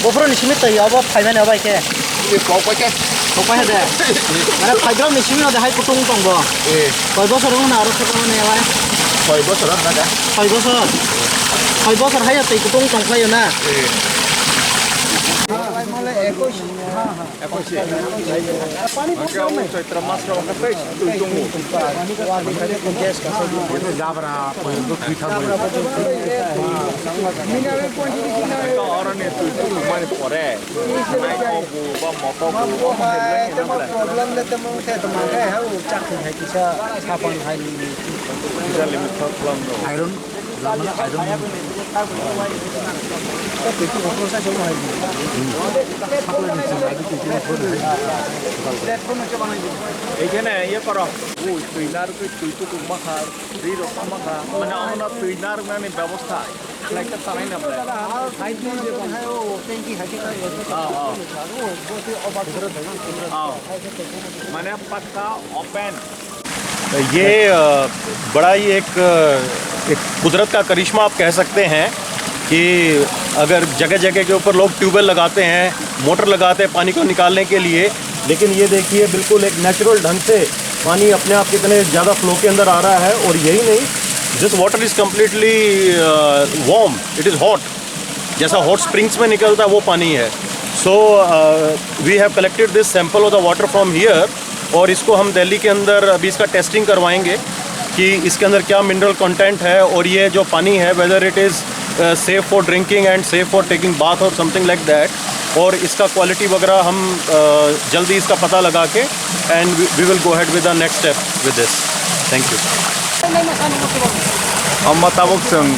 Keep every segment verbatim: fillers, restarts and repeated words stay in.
Bophuru ni simi twi obo phaimani obo hai khe. Ini kok pai khe. Kok pai de. Mane phaibrok ni simi no de hai kutung tong bo. Eh. Koi bosor wng na aro khe mani obo. Koi bosor wng na ga. Koi bosor. Koi bosor hai twi kutung tong phaio na. Eh. Male ekush. Ekush. Pani bosor. Chaitra mas ro khe twi tongo. Gas ka. Jabra. Oro ni twi twi mani pore. Nai ko bu ba moto bu. Temo problem le temo te temo ke ha u chak hai kisa sapang hai ni. Kisa limit thok khlam no. Iron, lamana iron. Tei twi ko sa jong hai ni. Ekhane iye koro. Ui, twi nar twi twi twi ma kha, ri rok ma kha. Mane omo no twi nar nani bebosta. Khlai ta tanai na ble. Ah, ah. Ah. Mane pakka open. ये अ, बड़ा ही एक अ, एक कुदरत का करिश्मा आप कह सकते हैं कि अगर जगह-जगह के ऊपर लोग ट्यूबवेल लगाते हैं, मोटर लगाते हैं पानी को निकालने के लिए, लेकिन ये देखिए बिल्कुल एक नेचुरल ढंग से पानी अपने आप कितने ज़्यादा फ्लो के अंदर आ रहा है। और यही नहीं, this water is completely warm, it is hot. जैसा हॉट स्प्रिंग्स में निकलता है वो पानी है। So we have collected this sample of the water from here, और इसको हम दिल्ली के अंदर अभी इसका टेस्टिंग करवाएंगे कि इसके अंदर क्या मिनरल कंटेंट है और ये जो पानी है, whether it is safe for drinking and safe for taking bath or something like that, और इसका क्वालिटी वगैरह हम अ, जल्दी इसका पता लगा के and we will go ahead with the next step with this. Thank you. Omo tabuk chwng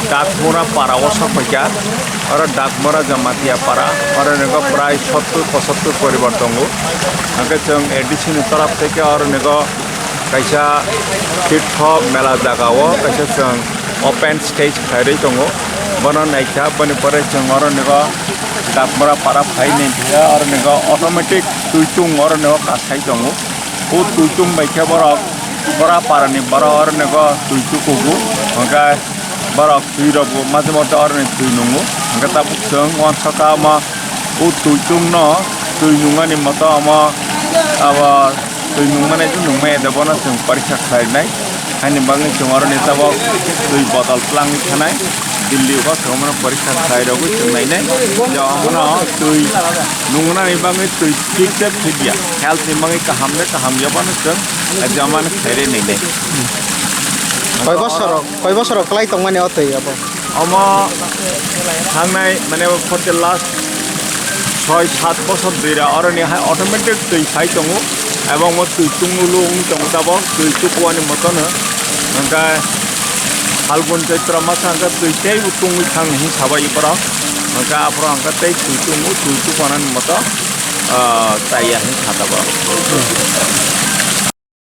Dakmura para o sokphaikha, oro Dakmura Jamatia para, oro ni prai sottur pochottur poribar tongo. Hwnkhe chwng A D C ni torop theke oro ni kaisa tirtho mela jaga o kaisa chwng open stage khairwi tongo. Bono naikha, boni pore chwng oro ni Dakmura para phai ni, oro ni automatic twi tung oro ni kasai tongo. O twi tung bai khe borok, bora para ni borok oro ni twi tukugo, hwnkhe borok twi rok bo majhe moddhe oro ni twi nungo, hwnkhe tabuk chwng uansukha omo o twi tung no twi nungmani moto omo abo twi nungmani nungmaya de bono chwng porikha khlainai. Haini bagwi chwng oro ni tabuk twi botol twlangwi thanai. Delhi o thwngmano porikha khlai rogwi chwng nainai. Je omono twi nungmani bagwi twi fit de fit ya. Health ni bagwi kaham de kaham ya bono chwng exam ano khlai rwi nainai. Koi bosor rok, koi bosor rok kwlai tongmani o twi abo? Omo thangnai mane for the last soi sat bosor dui ra oroni hai automatic twi phai tongo, ebong mo twi tungulu wng tongo tabok twi tukuani motono, hwnkhe Phalgun Chaitra masa hwnkhe twi teibo tungwi thang hinwi sabai borok, hwnkhe aphuru hwnkhe tei twi tungo, twi tukuanani moto, ah, chaya hinwi kha tabok.